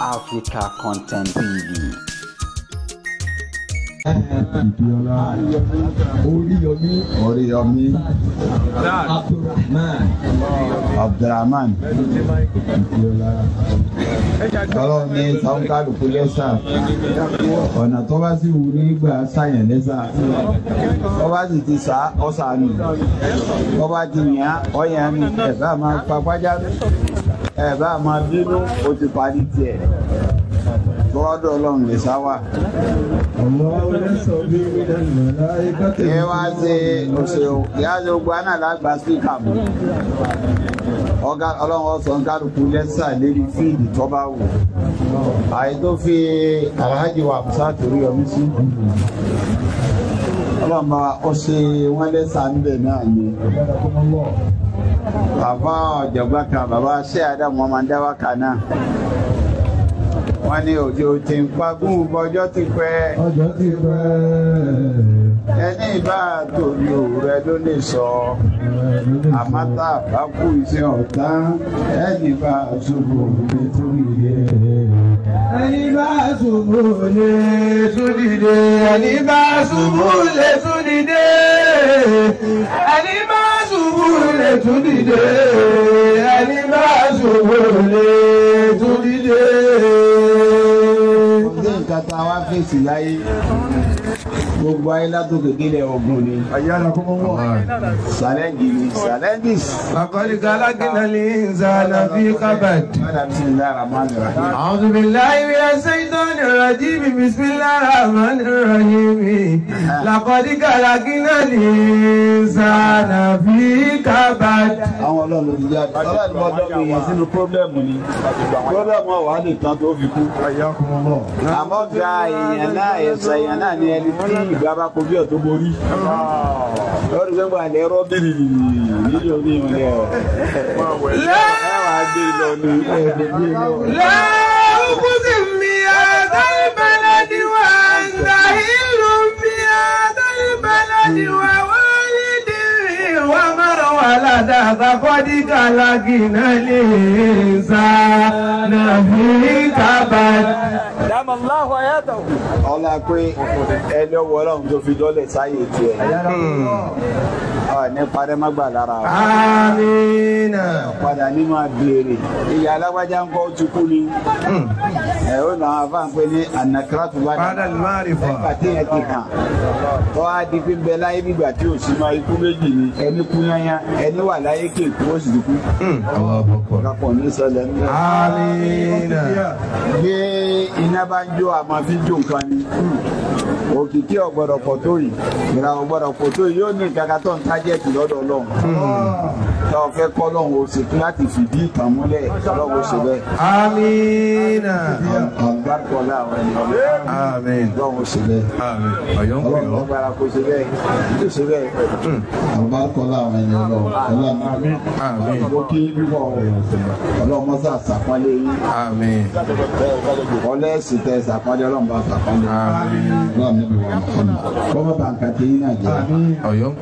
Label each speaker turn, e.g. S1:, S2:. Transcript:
S1: Africa Content TV.
S2: Oríyọmí.
S3: Oríyọmí.
S2: Abdulrahman.
S3: Abdulrahman. Ọlọ́run ní sàmúkàlùkù lẹ́sà. Ọ̀nà tó bá sì wù ní gbà sáyẹn lẹ́sà. Tó bá sì ti sá ọ̀sánù. Tó bá ti yàn ọ̀yàn nù. Ẹ̀ bá máa papájá. Ẹ̀ bá máa bínú ó ti parí tiẹ̀. Tọ́lọ́dọ̀ Ọlọ́run lè sá wà. Ẹ wá ṣe òṣèlú ìyá ṣe gbogbo àná lágbà síkà mú. Ọlọ́run ọ̀sán kálukú lẹ́sà lérí fíìdì tó bá wù. Àyè tó fi Alhaji wa Musa Oríyọmí sí. Ọlọ́run bá ó ṣe wọ́n lẹ́sà ńbẹ̀ náà ni. Bàbá ọ̀jọ̀gbọ́n kan, bàbá ṣé Ádámù wọn máa ń dá wákà náà. Wọ́n ní òjò tí ń pagún bọjọ́ ti pẹ́.
S2: Ọjọ́ ti pẹ́.
S3: Ẹni ìbá torí òwúrẹ́ ló lè sọ. Àmọ́ tá a bá kú iṣẹ́ ọ̀tá, ẹni bá ṣubú lè tún dìde.
S2: Ẹni bá ṣubú lè tún dìde. Ẹni bá ṣubú lè tún dìde. Ẹni bá ṣubú lè tún dìde. Ẹni bá ṣubú lè tún dìde.
S3: Ní nǹkan tá a wá fèsì láyé, gbogbo ayé látòkè délẹ̀ ogun ni. Sàlẹ́ǹdì ni sàlẹ́ǹdìs.
S2: Laqad khalaqnal insana fi kabad.
S3: Bismillahir
S2: A'udhu billahi minash shaitanir rajim. Bismillahir rahmanir rahim. Laqad khalaqnal insana fi kabad.
S3: Àwọn ọlọ́run ló ti jáde. Ọlọ́run ló dọ́gbìn yẹn sínú pírọ́blẹ̀mù ni. Pírọ́blẹ̀mù ọ̀wá lè tán tó fi kú. Àmọ́ ga èèyàn náà ẹ̀sọ̀ èèyàn náà ni ẹni tí ìgbà bá kojú ẹ̀ tó borí. Lọ́dún tó ń gbà lẹ́rọ bìrì nílò ní ìrìnlẹ̀ ọ̀. Ẹ wàá gbé lọ ní ẹ̀ẹ́dẹ̀ gbé lọ.
S2: La uqsimu bi hadhal baladi wa anta hillun bi hadhal baladi wa walidin wa ma walada laqad khalaqnal insana fi kabad.
S3: Ọlá pé ẹni ọwọ́ Ọlọ́run tó fi dọ́lẹ̀ sáyé tiẹ̀. Ní parẹ́ má gbà lára o.
S2: Amina.
S3: Padà ní máa béèrè. Ìyá alágbájá ń kọ́ ó ti kú ni. Ẹ ó nà án fáwọn pé ní ànàkírátù bá
S2: Ba'da al-ma'rifa.
S3: Nígbà tí yẹn ti hàn. Tọ́ á di pé ń bẹ láyé nígbà tí ò sí máa ikú méjì ni. Ẹni kú yányá, ẹni wà láyé kéèkú ó sì ti kú. Kakọ̀ ní sọlẹ̀ ń bẹ.
S2: Amina.
S3: Bí iná bá ń jó, a máa fi jó nǹkan ni. Òkìkí ọ̀gbọ́dọ̀ pọ̀ tó yìí, ìrà ọ̀gbọ́dọ̀ pọ̀ tó yìí, yóò ní nǹkan kan tó ń tájẹ̀tì lọ́dọ̀ Ọlọ́run. Tó o fẹ́ kọ́ Ọlọ́run o sì tún láti fìdí ìtàn múlẹ̀ Ọlọ́run ó ṣe bẹ́ẹ̀.
S2: Amina.
S3: Àgbàkọ́lá àwọn ẹni Ọlọ́run.
S2: Amin.
S3: Ọlọ́run ó ṣe bẹ́ẹ̀.
S2: Amin. Ọ̀yọ́ ń pè
S3: Ọlọ́run
S2: ọ́.
S3: lọ́gbàrá kó ṣe bẹ́ẹ̀. Ó ṣe bẹ́ẹ̀.
S4: Àlùbáríkọ́lá àwọn ẹni Ọlọ́run. Ọlọ́run
S2: Amin.
S3: Mo kí bíbọ̀ Ọlọ́run mọ́sá sàpọ́nlé yín.
S2: Amin.
S3: Ọlẹ́sìn tẹ sàpọ́nlé Ọlọ́run bá sàpọ́nlé.
S2: Amin.
S4: Ọlọ́run níbi wọn.
S3: Kọ́mọ́ bàǹkà tí yín náà jẹ́.
S2: Ọ̀yọ́ ń